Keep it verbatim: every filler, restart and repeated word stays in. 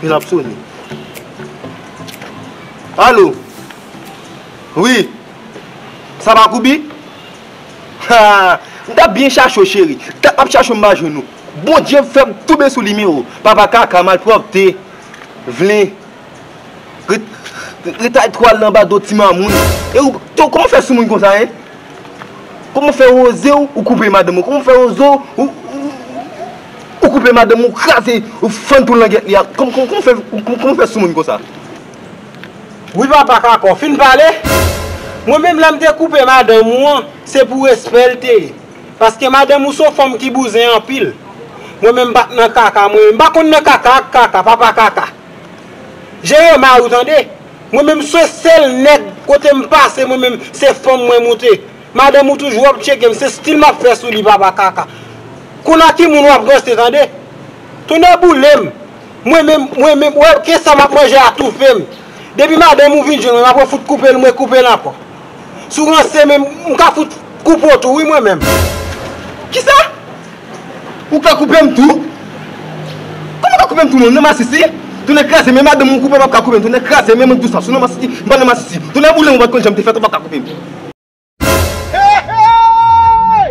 Li ap sonnen. Alo? Wi. Sa pa Koubi? Ha! M t ap byen chache w, cheri. M t ap chache w, m pa jwenn ou. Bondye fè m tonbe sou nimewo w. Papa kaka, malpwòpte, vle, ret-, retay twal nan anba do ti mamoun. E ou, to, kòman w fè soumoun konsa, en? Kòman w fè oze w, ou koupe madanm ou? Kòman w fè oze w, ou, ou, ou koupe madanm ou, kraze, ou fann tou langèt li a? Kòman, kòman, kòman w fè, kòman, kòman w fè soumoun konsa? Wi, papa kaka, w fin pale? Mwen menm, lè m te koupe madanm ou an, se pou respè l te ye. Paske madanm ou se yon fanm ki bouzen anpil. Mwen menm, m pa t nan kaka, mwen menm. M pa konn nan kaka ak kaka, papa kaka. Jere mari w, tande. Mwen menm, se sèl nèg, kote m pase, mwen menm, se fanm mwen moute. Madanm ou toujou ap tcheke m, se stil m ap fè sou li, papa kaka. Konn a ki moun w ap ranse, tande. Tonnè boule m. Mwen menm, mwen menm, w wè ke sa m ap manje a toufe m. Depi madanm ou vin jwenn mwen, m ap fout koupe l, mwen koupe l ankò. Si w ranse menm, m ka fout koupe w tou, wi, mwen menm. Kisa? Ou ka koupe m tou? Kòman w ka koupe m tou, non? Nan masisi? Tonnè kraze, men madanm ou koupe, m ap ka koupe m. Tonnè kraze, men mwen dous sa. Si w nan masisi, m pa nan masisi. Tonnè boule m, ou pa t konn jan m te fèt, ou pa ka koupe m. Hey, hey!